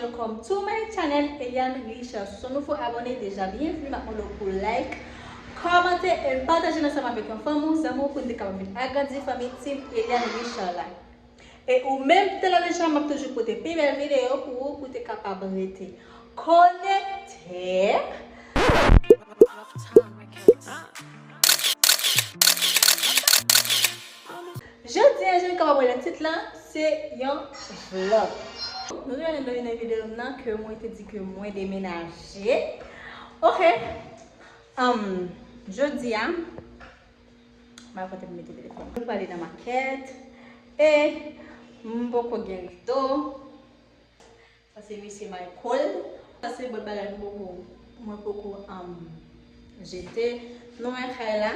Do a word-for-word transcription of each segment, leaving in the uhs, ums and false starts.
Welcome to my channel, Eliane Richard. Si w se yon nouvo abòne, deja byenveni. M ap mande w pou like, kòmante e pataje l ansanm avèk yon fanmi w, zanmi w, pou n te kapab vin agrandi fanmi Team Eliane Richard la. E ou menm ki te la deja, m ap toujou pote pi bèl videyo pou ou, pou w te kapab rete konekte. Jodi a, jan nou kapab wè nan tit la, se yon vlog. Nou genlè domine videyo m nan ke mwen te di ke mwen demenaje. Ok. Um, jodi a, m ap kote m mete telefòn. Mwen prale nan makèt e m poko gen rido. Sa se mesye Michael. Sa se bòt bagay mwen poko, mwen poko, um, jete. Nou wè kay la,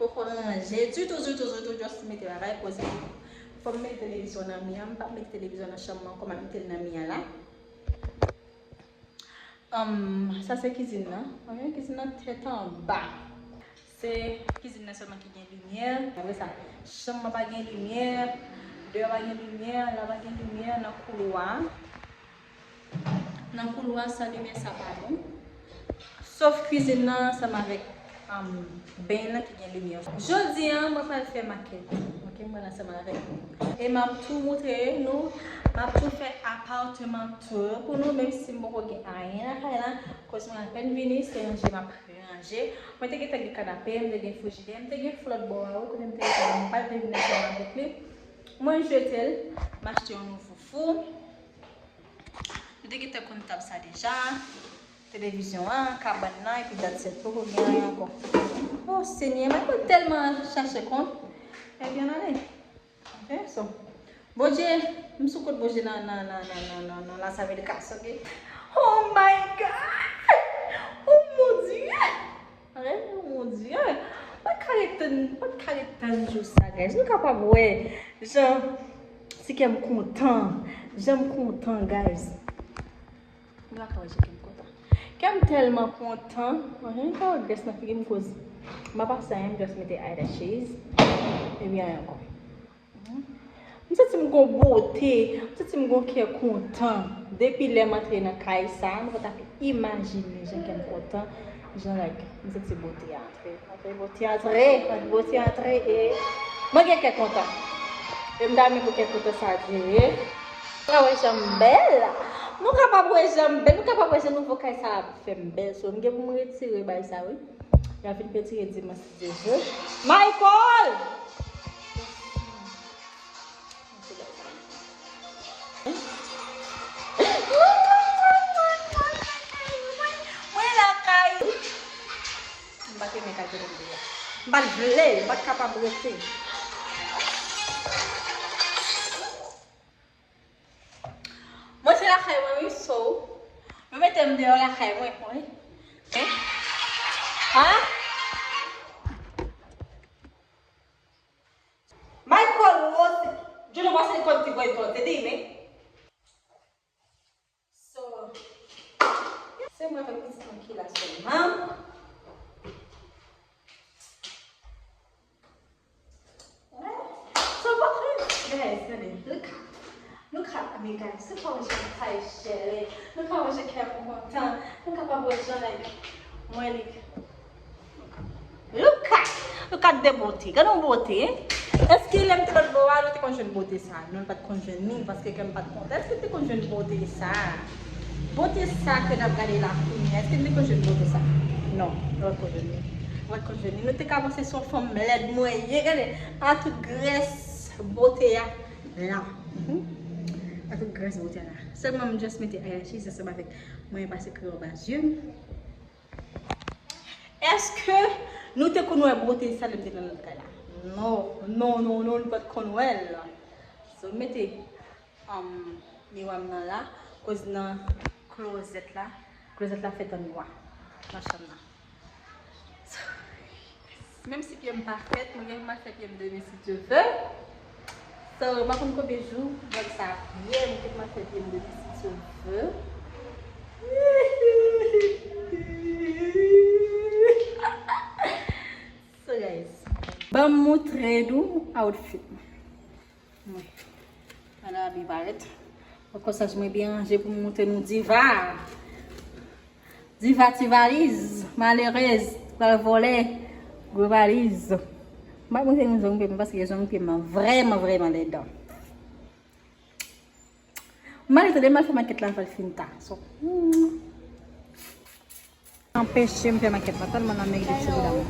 poko ranje ditou, ditou, ditou, just mete bagay, poze. Fò m mete televizyon nan mi an, m p ap mete televizyon nan chanm mwen, kòman m mete l nan mi an la. Um, sa se kizin nan. Ok, kizin nan tèt anba. Se kizin nan sèlman ki gen limyè. Apre sa, chanm mwen pa gen limyè, deyò pa gen limyè, la pa gen limyè, nan koulwa. Nan koulwa, san limyè, sa pa bon. Sof kizin nan ansanm avèk, um, beny lan ki gen limyè. Jodi a, mwen pral fè makèt. Ok, mwen ansanm avèk nou. E m ap tou montre nou, m ap tou fè apartment tour pou nou, menm si m poko gen anyen lakay la. Koz mwen apèn vini, se ranje m ap ranje. Mwen te gentan gen kanape, m te gen frijidè, m te gen flòt bò a wi, kote m te rete, m pa t vle vin ansanm avèk li. Mwen jete l, m achte yon nouvo fou. Nou te gentan konn tab sa deja. Televizyon an, kabann nan, epi that's it. Poko gen anyen ankò. Oh, Senyè, mwen konn tèlman chache kont. Ebyen, ale. Ok, so. Bondye, m sou kont Bondye nan, nan, nan, nan, nan, nan, nan Las Américas, ok? Oh my God! Oh mon Dieu! Alè, oh mon Dieu! Mwen ka ret tann, mwen ka ret tann jou sa, guys. Nou kapab wè jan ti kè m kontan, jan m kontan, guys. Nou pa ka wè jan kè m kontan. Kè m tèlman kontan. Mwen menm ka wè grès nan figi m koz m pa pase anyen, m just mete eyelashes. Ebyen, anyen ankò. M santi m gon bote, m santi m gon kè kontan. Depi lè m antre nan kay sa, nou pa ta fè imajine jan kè m kontan, jan, like, m santi bote a antre. Antre, bote antre, bote antre e mwen gen kè kontan. E m ta renmen pou kè kontan sa dire. Nou ka wè jan m bèl. Nou kapab wè jan m bèl. Nou kapab wè jan nouvo kay sa ap fè m bèl. So, m gen pou m retire bay sa, wi. Y a fin retire dimanch, si Dye vle. Michael! Mwen lakay. M pa t renmen kay kote m te ye a. M pa t vle, m pa t kapab rete. Mwen se lakay mwen, wi, so. Yo mete m deyò lakay mwen, wi. Ha? Michael Rose, Junior Washington ti voye tò, te di men. So, se mwen avèk pitit mwen ki la sèlman. So, pa fè, guys, gade, look at, look at me, guys. Nou ka wè jan kay cheri, nou ka wè jan kè m kontan, nou kapab wè jan, like, mwen, like, look at, look at the beauty. Gade yon bote, hein? Èske lè m te lòt bò a, nou te konn jwenn bote sa? Non, nou pa t konn jwenn li, paske kè m pa t kontan. Èske n te konn jwenn bote sa? Bote sa ke n ap gade la kounye a, èske n te konn jwenn bote sa? Non, nou pa t konn jwenn li. Nou pa t konn jwenn li. Nou te ka panse se yon fanm lèd mwen ye, gade, a tout grès bote a la. Mhm. A tout grès bote a la. Sèlman m just mete eyelashes ansanm avèk mwen pase kreyon ba zye m. Èske nou te konn wè bote sa lè m te nan lòt kay la? Non, non, non, non, nou pa t konn wè l. So, m mete, um, miwa m nan la, koz nan klozèt la, klozèt la fèt an nwa nan chanm nan. So, menm si pye m pa fèt, mwen gen pou m al fè pye m demen si Dye vle. So, m pa konn konbyen jou vlog sa ap ye, mwen te kòmanse fè pye m depi si Dye vle. So, guys, ban m montre nou outfit mwen. Mwen. Gade abiye parèt. Kòsaj mwen byen ranje pou m montre nou diva. Diva ti valiz, malerez, pral vòlè, gwo valiz. M ap montre nou zong pye mwen paske zong pye mwen vrèman, vrèman lèd. M ale tande m al fè makèt la avan l fin ta. So, hmm. Anpeche m fè makèt la tèlman nan mèg de ti bouda mwen.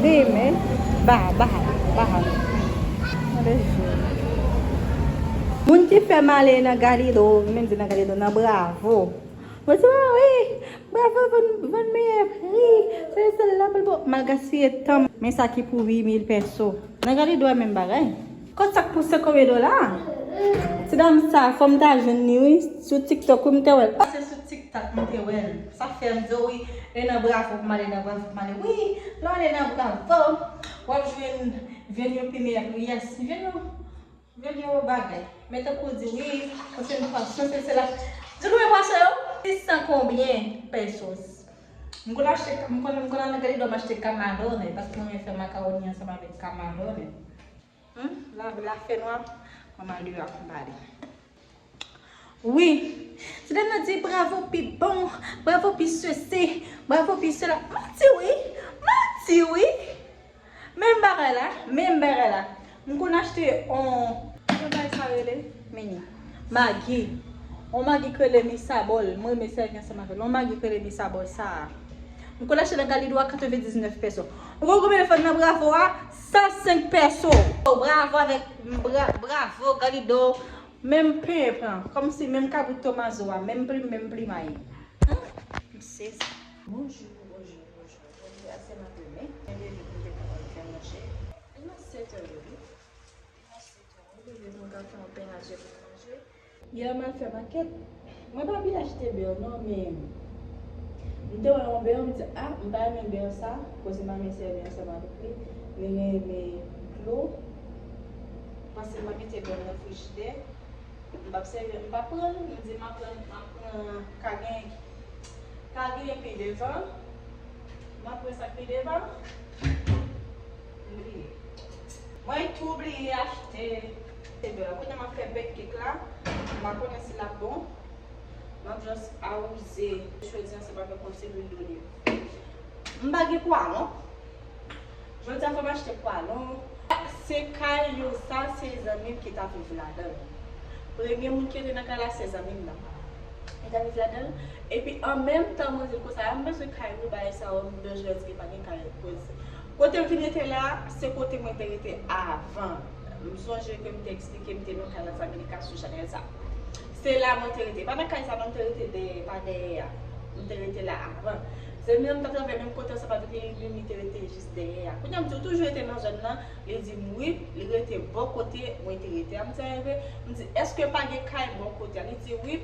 Demen, ba, ba, ba. Moun ki fè m ale nan Galido, menm di nan Galido, nan Bravo. Mwen di, "Ah wi, Bravo vann, vann meyè pri, se sèl la pou l bon." M al gaspiye tan m. Men sa ki pou uit mil pèso. Nan Galido a menm bagay. Kot sa k pou senk mil dola? Ti dam sa, fò m ta jwenn li wi. Sou TikTok wi m te wè l. Se sou TikTok m te wè l. Sa fè m di w wi, e nan Bravo pou m ale, nan Bravo pou m ale. Wi, lè w ale nan Bravo, w ap jwenn vyann yo pi meyè pri. Yes, vyann yo. Vyann yo bagay. Men tankou di wi, pwochen fwa, se, se la. Di nou men pwason yo? Sis san konbyen pesos? M konn achte, m konn, m konn al nan Galido, m achte kamalone, paske mwen renmen fè makawoni ansanm avèk kamalone. Hmm? La, la fè nwa, mwen al deyò ak m pale. Wi. Ti dam nan di Bravo pi bon, Bravo pi sesi, Bravo pi sela. Manti wi, manti wi. Menm bagay la, menm bagay la. M konn achte on, kòman bagay sa rele? Mini. Magi. On magi k rele Misabòl. Mwen renmen sèvi ansanm avè l. On magi k rele Misabòl sa a. M konn achte nan Galido a katrevendiznèf pèso. Ou konn konbyen l vann nan Bravo a? San senk pèso. Bravo avèk bra, Bravo, Galido. Menm penyen pran. Kòmsi menm kabrit Tomazo a. Menm plim, menm plimay. Hmm? M sezi. Bonjou, bonjou, bonjou. Jodi a se maten, men mwen leve pou m te kapab fè manje. Li nan sèt è wi. Li nan sèt è. Mwen leve pou mwen ka fè yon pen a je pou m manje. Yè m al fè makèt. Mwen pa byen achte bè non, men m te wè yon bè, m di, "Ah, m pa renmen bè sa." Koze manmi sèvi ansanm avèk li. Li renmen dlo. Panse m ap mete bè nan frijidè. M p ap sèvi, m p ap pran l, m di m ap pran, m ap pran, ka gen, ka gen pi devan, m ap pran sa k pi devan, m bliye. Mwen tou bliye achte bè a. Kounye a m ap fè bèk kèk la, m pa konnen si l ap bon, m ap just awouze chodi ansanm avèk yon ti lwil doliv. M pa gen pwa non. Jodi a fò m achte pwa non. Se kay yo sa, se zanmi m ki ta viv ladan l. Premye moun ki te nan kay la, se zanmi m nan. Li ta viv ladan l. Epi an menm tan, mwen di l konsa, "M bezwen kay wi, bagay sa yo, m bezwen di ki pa gen kay." Kote, kote m vin rete la, se kote mwen te rete avan. M sonje ke m te eksplike, m te nan kay la, zanmi li ka sou chanèl sa. Se la mwen te rete. Pa nan kay sa non, m te rete dèyè, pa dèyè a. M te rete la avan. Zanmi an m t ap travay menm kote ansanm avèk li, li, li te rete jis dèyè a. Kounye a m di, "Ou toujou rete nan zòn nan?" Li di m wi, li rete bò kote mwen te rete a. M di, "Sa vre?" M di, "Èske pa gen kay bò kote a?" Li di, "Wi,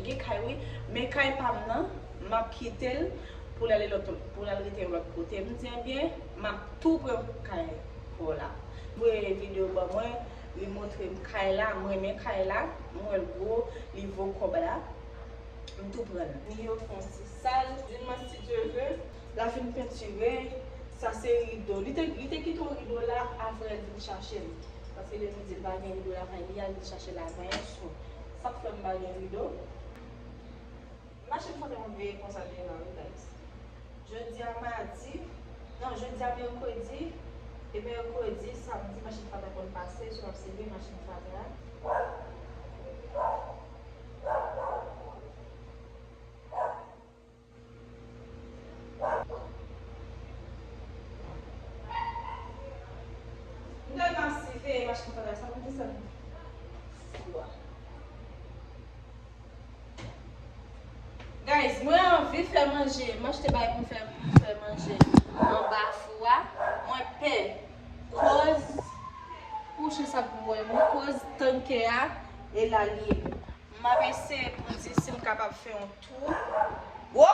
gen kay wi, men kay pa m nan, m ap kite l pou l ale lòt, pou l al rete yon lòt kote." M di, "Ebyen, m ap tou pran kay pou w la." Voye videyo ban mwen, li montre m kay la, m renmen kay la, m wè l gwo, li vo kòb la, m tou pran l. Ni yo fè yon ti sal, di m si Dye vle, l a fin pentire, sa se rido. Li te, li te kite yon rido la, avan l vin chache l. Paske lè nou di l pa gen rido lakay li a, li chache l avan yon sou. Sa k fè m pa gen rido? Machin fatra konn veye konsa devan wi, guys. Jodi a madi, non, jodi a mèkredi, e mèkredi, samdi, machin fatra konn pase, si w ap seve machin fatra. M tèlman seve machin fatra, sa pou desann. Guys, mwen anvi fè manje. M achte bagay pou m fè, pou m fè manje anba fou a. Mwen pè. Koz. Kouche sa pou wè. Mwen koz tanke a. E la li ye. M ap eseye pou m di si m kapab fè yon tou. Wo!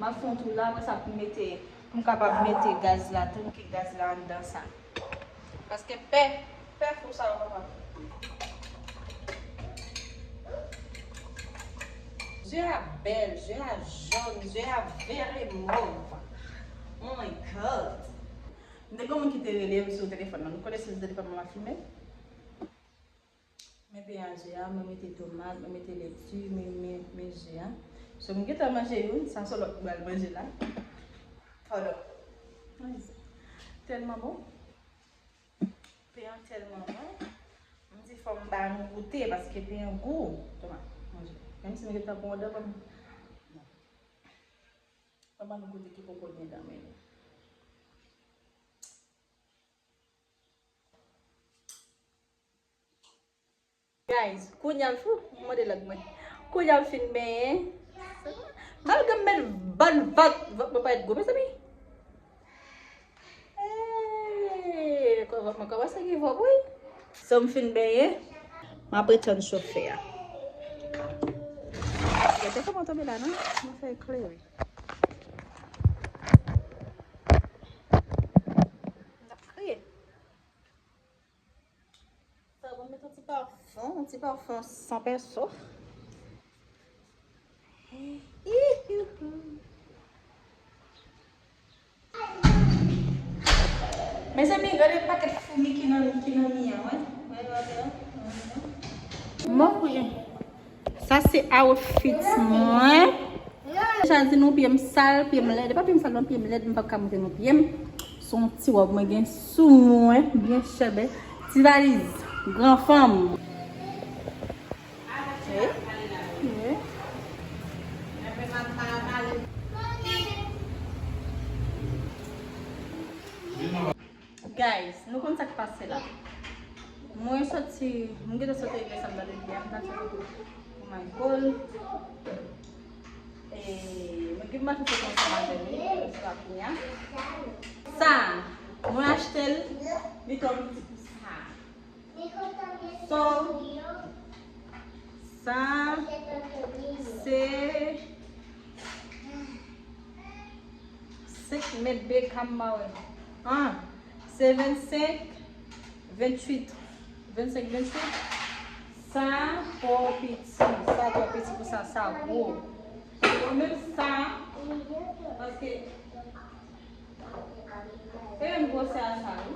M ap fè yon tou la. Apre sa, pou m mete, pou m kapab mete gaz la, tanke gaz la anndan sa. Paske pè, pè fou sa yo papa. Zye a bèl, zye a jòn, zye a vere mov. Oh my God. M te gen yon moun ki te rele m sou telefòn nan. Nou konnen se sou telefòn mwen m ap filme? Men peye a zye a, mwen mete tomat, mwen mete leti, men, men, men zye a. So, m gentan manje youn, sa se lòt m pral manje la. Padon. Ay, tèlman bon. Pen an tèlman bon. M di fò m ba nou goute paske pen an gou. Toma, manje. Menm si m gentan pran dan, ban m. Bon. Fò m ba nou goute ki poko gen dan men nou. Guys, kounye a l fou, m mande lang mwen. Kounye a m fin benyen. Malgre m met bann vant, vant mwen parèt gwo, mezanmi. Hey, vant mwen kòmanse gen vant, wi. So m fin benyen, m ap retann chofe a. Gade kòman tonbe la, non? Mwen fè eklere. M ap kriye. Sa bon, met yon ti pafon, yon ti pafon san pèso. Mezanmi, gade pakèt foumi ki nan, ki nan mi an, wè. Wè, wè, wè. Mwen, sa se outfit mwen. Deja di nou pye m sal, pye m lèd. E pa pye m sal non, pye m lèd, m p ap ka montre nou pye m. Se yon ti wòb mwen gen sou mwen, byen chèbè. Ti valiz, gran fanm. Wi, wi. Guys, nou konn sa k pase la. Mwen soti, mwen gentan soti regle sa m ta dwe fè, m ta soti pou, pou Michael. E, mwen gen mache soti ansanm avè li, se pa kounye a. Sa, mwen achte l, li twò piti pou sa. So, sa, se senk mèt de kam mwen. Ah, se vennsenk, venntuit. Vennsenk, venntuit. Sa twò piti. Sa twò piti pou sa, sa gwo. Mwen menm sa, paske se menm gwosè a sa, wi.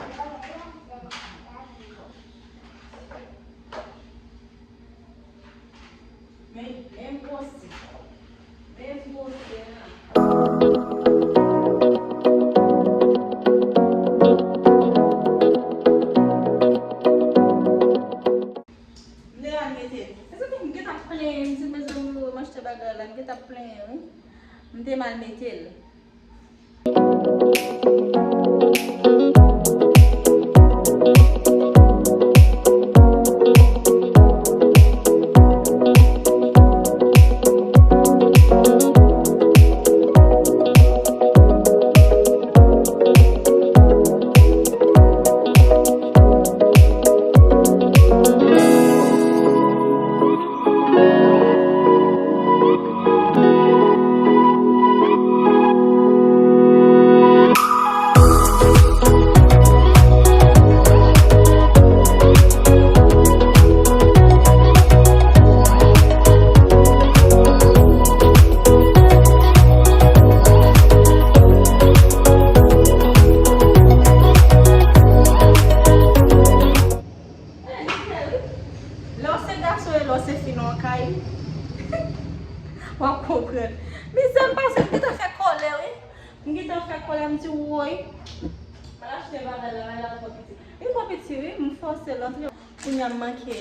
Men, menm gwosè. Menm gwosè a. M te al mete. Mezanmi, m gentan plenyen, m di, mezanmi, m achte bagay la, m gentan plenyen, wi. M te mal mete l. Lè w se gason e lè w se fi nan yon kay, w ap konprann. Mizè m pase, m gentan fè kòlè, wi. M gentan fè kòlè, m di, woy. M al achte bagay la, bagay la twò piti. Li twò piti, wi, m fòse l antre. Kounye a m manke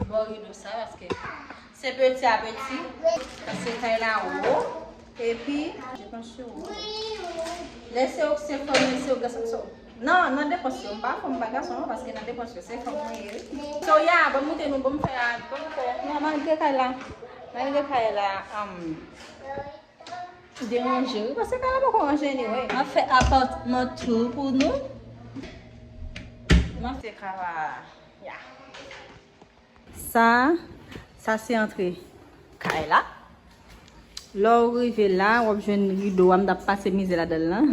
bò rido sa, paske se peti a peti, paske kay la wo. Epi, je pense yo. Lè se ou k se fanm, lè se ou k gason, so. Non, nan depans yo, m pa fanm, m pa gason, non, paske nan depans yo, se fanm mwen ye, wi. So, ya, ban m montre nou, ban m fè, ban m fè. Non, malgre kay la, malgre kay la, um, deranje, wi, paske kay la poko ranje anyway. M ap fè apatman tour pou nou. M ap fè kay la, ya. Sa, sa se antre kay la. Lè w rive la, w ap jwenn rido a, m t ap pase mizè ladan l lan.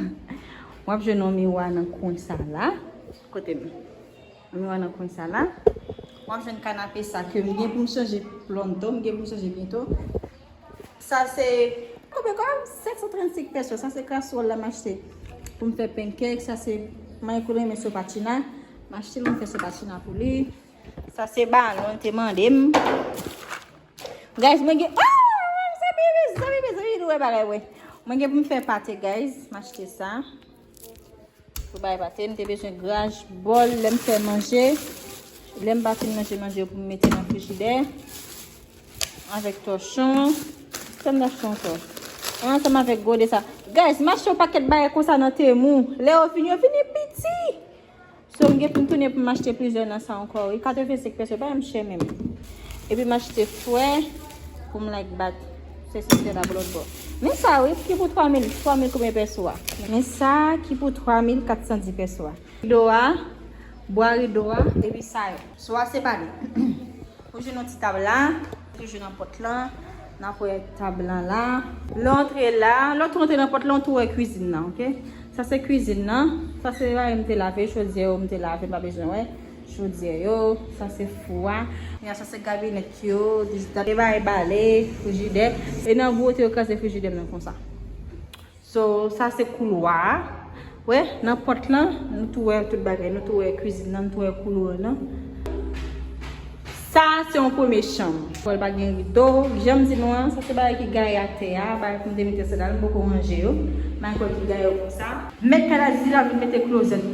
W ap jwenn yon miwa nan kwen sa la. Kote m? Yon miwa nan kwen sa la. W ap jwenn kanape sa ke m gen pou m chanje pronto, m gen pou m chanje byento. Sa se, konbyen kòb? Sèt san trannsenk peso. Sa se kaswòl la m achte pou m fè pancake. Sa se Michael renmen sopachina. M achte l, m fè sopachina pou li. Sa se balon l te mande m. Guys, mwen gen, ah, mezanmi, mezanmi, mezanmi, nou wè bagay, wè. Mwen gen pou m fè pate, guys. M achte sa. Pou bay pate, m te bezwen graj, bòl, lè m fè manje. Lè m pa fin manje, manje yo pou m mete nan frijidè. Avèk tòchon. Sa m t achte ankò? Ansanm avèk gode sa. Guys, m achte yon pakèt bagay konsa nan Temu. Lè yo vini, yo vini piti. So, m gen pou m tounen pou m achte plizyè nan sa ankò, wi. Katrevensenk peso, pa yon chè menm. Epi m achte fwè pou m like bat. Se sistè la pou lòt bò. Men sa, wi, ki pou twa mil, twa mil konbyen peso a? Men sa ki pou twa mil kat san dis peso a. Rido a, bwa rido a, epi sa yo. So a se pa li. Ou jwenn yon ti tab la, toujou nan pòt lan, n ap wè tab lan la. Lè w antre la, lè w tou antre nan pòt lan, w tou wè kwizin nan, oke? Sa se kwizin nan, sa se bagay m te lave, chodyè yo m te lave, m pa bezwen wè. Chodyè yo, sa se fou a. Sa se gabinèt yo, dizitay, e bagay bale, frijidè. E nan gwo te yo kraze frijidè m nan konsa. So, sa se koulwa a. Wè, nan pòt lan, nou tou wè tout bagay. Nou tou wè kwizin nan, nou tou wè koulwa nan. Sa se yon premye chanm. Pòl pa gen rido. Jan m di nou an, sa se bagay ki gaye atè a, bagay pou m te mete sandal, m poko ranje yo. Michael ki gaye yo konsa. Mèt kay la di l ap vin mete klozèt.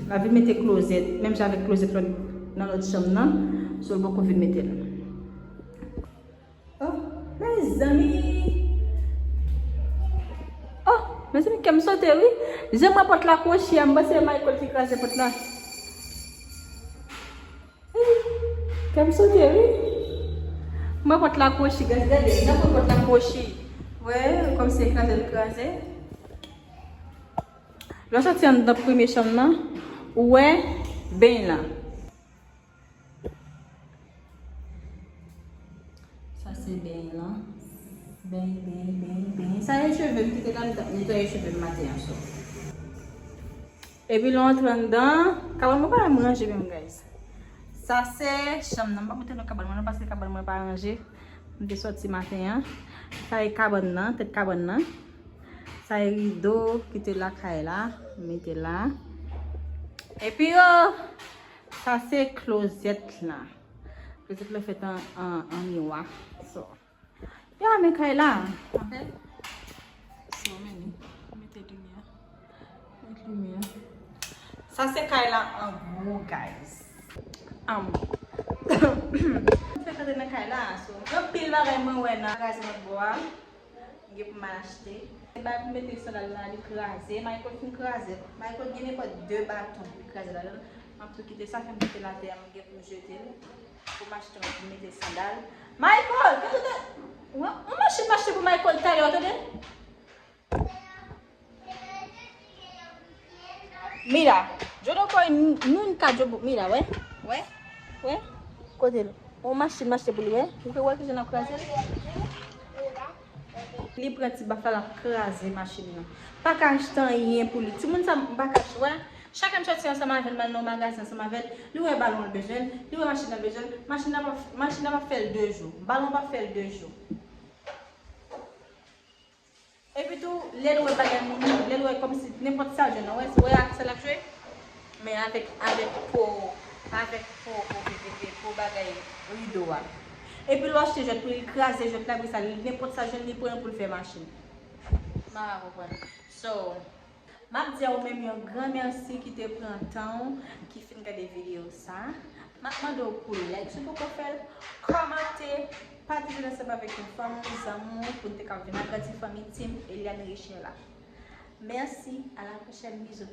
L ap vin mete klozèt. Menm jan avèk klozèt lòt nan lòt chanm nan. So, l poko vin mete l. Oh, mezanmi. Oh, mezanmi, kè m sote, wi. Jan m wè pòt la kwochi a, m panse se Michael ki kraze pòt la. Kè m sote, wi. M wè pòt la kwochi, guys, gade. Jan m wè pòt la kwochi. Wè, kòmsi e kraze l kraze. Lè w soti anndan premye chanm nan, ou wè beny lan. Sa se beny lan. Beny, beny, beny, beny. Sa e cheve m, kite la, m t ap netwaye cheve m maten an, so. Epi lè w antre anndan, kabann mwen pa menm ranje menm, guys. Sa se chanm nan. M pa montre nou kabann mwen non, paske kabann mwen pa ranje. M te soti maten an. Sa e kabann nan, tèt kabann nan. Sa e rido ki te lakay la, m mete la. Epi yo, sa se klozèt la. Klozèt la fèt an, an, an miwa. So, ya, men kay la. Anfèt, so, men li. Mete limyè. Met limyè. Sa se kay la an gwo, guys. An gwo. Fèk antre nan kay la, so, gen anpil bagay mwen wè nan magazin lòt bò a. M gen pou m al achte. Se bagay pou mete sandal la, li kraze. Michael fin kraze. Michael gen nenpòt de baton, li kraze ladan l. M ap tou kite sa, fè m kite l atè a, m gen pou m jete l. Pou m achte yon, pou m mete sandal. Michael, kè w te, yon, yon machin m achte pou Michael talè, w tande? Mira, yo no kòy nunca yo, mira, wè, wè, wè, kote l? On machin m achte pou li, wè, ou ke wè kijan l ap kraze l? Li pran ti baf la, l ap kraze machin nan. Pa ka achte anyen pou li. Timoun sa, m pa ka, wè, chak lè m soti ansanm avè l, m al nan yon magazin ansanm avè l, li wè balon l bezwen l, li wè machin nan bezwen l, machin nan pa, machin nan pa fè l de jou, balon pa fè l de jou. Epi tou, lè l wè bagay moun, lè l wè kòmsi nenpòt sa l jwenn nan, wè, wè ak sa l ap jwe. Men avèk, avèk po, avèk po, po, po, po, po, po bagay rido a. Epi lè w achte jwèt pou li, l kraze jwèt la, epi sa, li, nenpòt sa l jwenn, li pran pou l fè machin. M pa ka konprann. So, m ap di a ou menm yon gran mèsi ki te pran tan w, ki fin gade videyo sa. M ap mande w pou like si w poko fè l, kòmante, pataje l ansanm avèk yon fanmi w, zanmi w, pou n te ka vin agrandi fanmi Team Eliane Richelle la. Mèsi, à la prochaine, bizou.